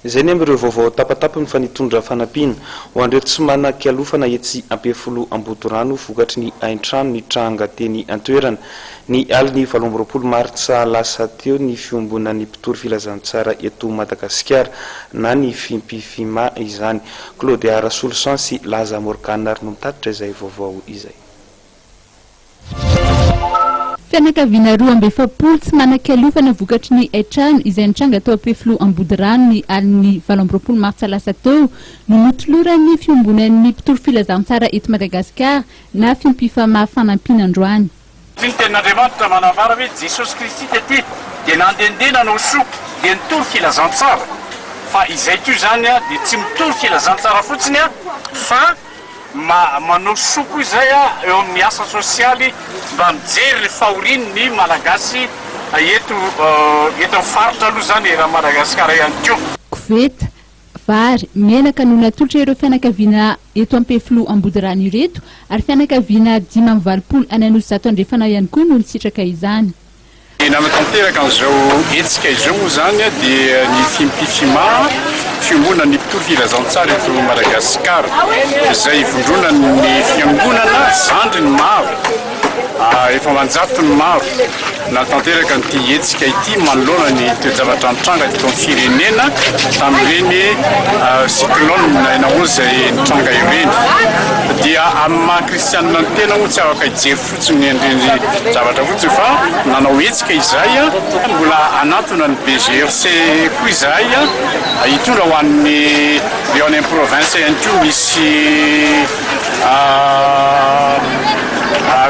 Izay ny amin'ireo vaovao tapatapany fa nitondra fanampiana ho an'ireo tsy manan-kialofana etsy Ampefiloha Ambodorano vokatry ny haintrano nitranga teny an-toerana ny alin'ny 28 martsa lasa teo ny Fiombonan'ny mpitory filazantsara eto Madagasikara na ny Fimpifima izany. Claudia Rasoloson sy Laza Morgane ary no mitatitra izay vaovao izay. Fianakaviana 42 tsy manan-kialofana vokatry ny haintrano izay nitranga tao Ampefiloha Ambodirano ny alin'ny 28 martsa lasa teo no notoloran'ny Fiombonan'ny mpitory filazantsara eto Madagasikara na Fimpifama fanampiana androany. Ny tenin'Andriamanitra manambara hoe Jesosy Kristy tety dia nandehandeha nanao soa dia nitory filazantsara, fa izay koa izany dia tsy mitory filazantsara fotsiny fa manao soa koa izay eo amin'ny asa sosialy mba mijery ny fahorian'ny Malagasy eto eto amin'ny faritra aloha izany eran'i Madagasikara ihany koa. Koveta, vary, menaka no natolotra ireo fianakaviana eto Ampefiloha Ambodirano ireto ary fianakaviana 85 any Anosizato Andrefana ihany koa no nisitraka izany. Ny nanatanteraka an'izao hetsika izao moa izany dia ny Fimpifima, Fiombonan'ny mpitory filazantsara eto Madagasikara, izay ivondronan'ny fiangonana zandriny maro, efa aman-jatony maro, nanatanteraka an'ity hetsika ity manoloana ny toe-javatra nitranga teto amin'ny firenena tamin'ireny cyclone nahoana izay nitranga ireny. Dia amin'ny maha kristianina ny tena moa tsy afaka hijery fotsiny an'ireny zavatra fotsiny fa nanao hetsika izahay, mbola hanantona ny BGRC koa izahay hitondra ho an'ny ireo any amin'ny province ihany koa misy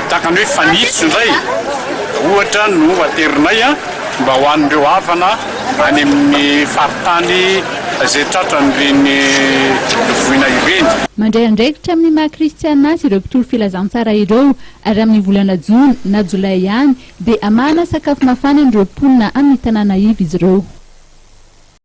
tahaka ny hoe fanitso indray ohatra no aterinay mba ho an'ireo havana any amin'ny faritany izay tratran'ireny voina ireny. Mandray andraikitra amin'ny maha kristiana azy ireo mpitory filazantsara ireo ary amin'ny volana jona na jolay ihany dia hamahana sakafo mafana an'ireo mponina amin'ny tanàna iva izy ireo.